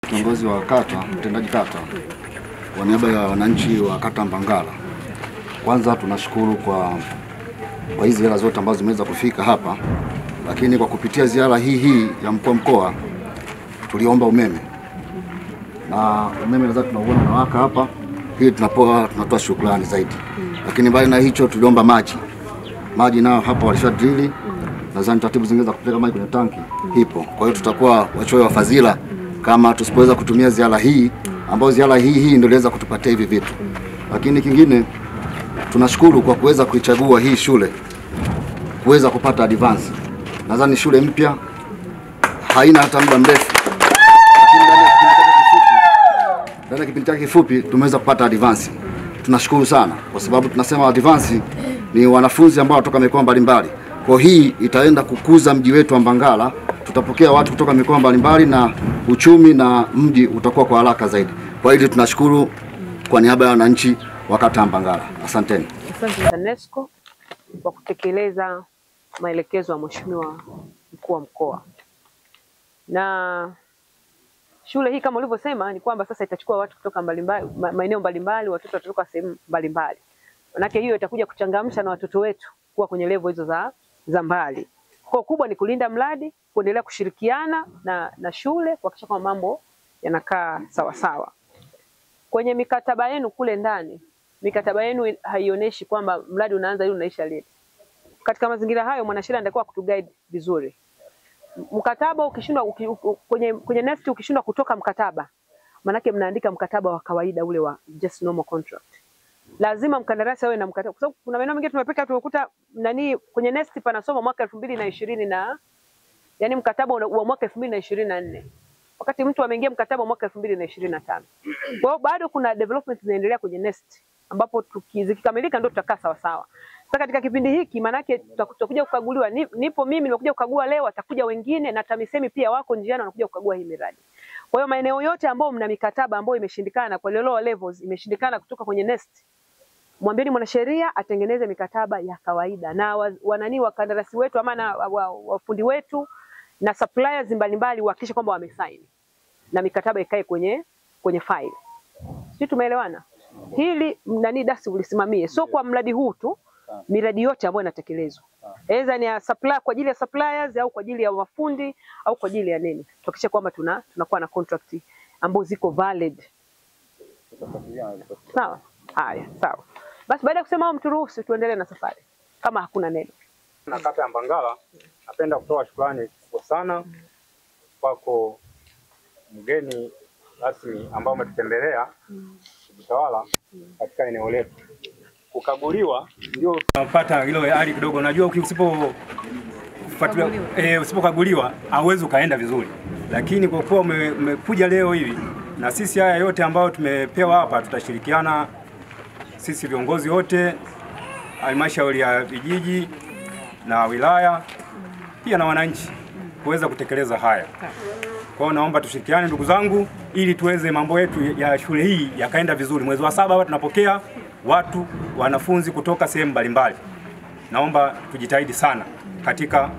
Kiongozi wa kata, mtendaji kata, kwa niaba ya wananchi wa kata Mbangala, kwanza tunashukuru kwa hizi hela zote ambazo zimeweza kufika hapa, lakini kwa kupitia ziara hii ya mkuu wa mkoa tuliomba umeme, na umeme nadhani tunauona unawaka hapa. Hii tunatoa shukrani zaidi. Lakini mbali na hicho tuliomba maji. Maji nao hapa walisha drill, nadhani taratibu zingine za kupeleka maji kwenye tanki ipo. Kwa hiyo tutakuwa wachoyo wa fadhila kama tusipoweza kutumia ziara hii, ambayo ziara hii ndio iliweza kutupatia hivi vitu. Lakini kingine tunashukuru kwa kuweza kuichagua hii shule kuweza kupata advance. Nadhani shule mpya haina hata muda mrefu. Ndani ya kipindi chake kifupi tumeweza kupata advance. Tunashukuru sana kwa sababu tunasema advance ni wanafunzi ambao kutoka mikoa mbalimbali. Kwa hii itaenda kukuza mji wetu wa Mbangala, tutapokea watu kutoka mikoa mbalimbali na uchumi na mji utakuwa kwa haraka zaidi. Kwa hili tunashukuru kwa niaba ya wananchi wa kata Mbangala. Asanteni. Asante TANESCO kwa kutekeleza maelekezo ya Mheshimiwa Mkuu wa Mkoa. Na shule hii kama ulivyosema ni kwamba sasa itachukua watu kutoka mbalimbali, maeneo mbalimbali, watoto watatoka sehemu mbalimbali. Manake hiyo itakuja kuchangamsha na watoto wetu kuwa kwenye level hizo za mbali. Kwa kubwa ni kulinda mradi, kuendelea kushirikiana na shule kuhakikisha kwamba mambo yanakaa sawa sawa. Kwenye mikataba yenu kule ndani, mikataba yenu haionyeshi kwamba mradi unaanza lini unaisha lini. Katika mazingira hayo mwanasheria anatakiwa kutuguide vizuri. Mkataba ukishindwa kwenye nest ukishindwa kutoka mkataba, manake mnaandika mkataba wa kawaida ule wa just normal contract. Lazima mkandarasi awe na mkataba, kwa sababu kuna maeneo mengine tumepeka tumekuta nani kwenye nest panasoma mwaka 2020 na yani mkataba wa mwaka 2024, wakati mtu ameingia mkataba wa mwaka 2025. Kwa hiyo bado kuna development zinaendelea kwenye nest ambapo zikikamilika ndio tutakaa sawa sawa. Sasa katika kipindi hiki manake tutakuja kukaguliwa, nipo mimi nimekuja kukagua leo, atakuja wengine na TAMISEMI pia wako njiani wanakuja kukagua hii miradi. Kwa hiyo maeneo yote ambayo mna mikataba ambayo imeshindikana kwa lower levels, imeshindikana kutoka kwenye nest, mwambieni mwanasheria atengeneze mikataba ya kawaida na wanani wakandarasi wetu ama na wafundi wetu na suppliers mbalimbali wahakikishe kwamba wamesign na mikataba ikae kwenye file. Sisi tumeelewana? Hili nani dasi ulisimamie, sio kwa mradi huu tu, miradi yote ambayo inatekelezwa. Aidha ni ya supply kwa ajili ya suppliers au kwa ajili ya wafundi au kwa ajili ya nini. Tuhakikishe kwamba tunakuwa na contract ambazo ziko valid. Sawa? Haya, sawa. Basi baada ya kusema mturuhusu tuendelee na safari kama hakuna neno. Na kata ya Mbangala napenda kutoa shukrani kubwa sana kwako mgeni rasmi ambao umetutembelea utawala katika eneo letu. Kukaguliwa ndio tunapata hilo hali kidogo. Unajua usipofuatilia usipokaguliwa hauwezi ukaenda vizuri. Lakini kwa kuwa umekuja leo hivi na sisi haya yote ambayo tumepewa hapa tutashirikiana sisi viongozi wote, halmashauri ya vijiji na wilaya pia na wananchi kuweza kutekeleza haya. Kwa hiyo naomba tushirikiane ndugu zangu ili tuweze mambo yetu ya shule hii yakaenda vizuri. Mwezi wa 7 hapa tunapokea watu wanafunzi kutoka sehemu mbalimbali. Naomba tujitahidi sana katika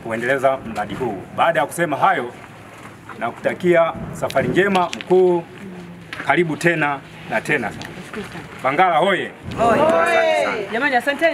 kuendeleza mradi huu. Baada ya kusema hayo, na kutakia safari njema mkuu, karibu tena na tena. Mbangala hoye. Jamani asanteni.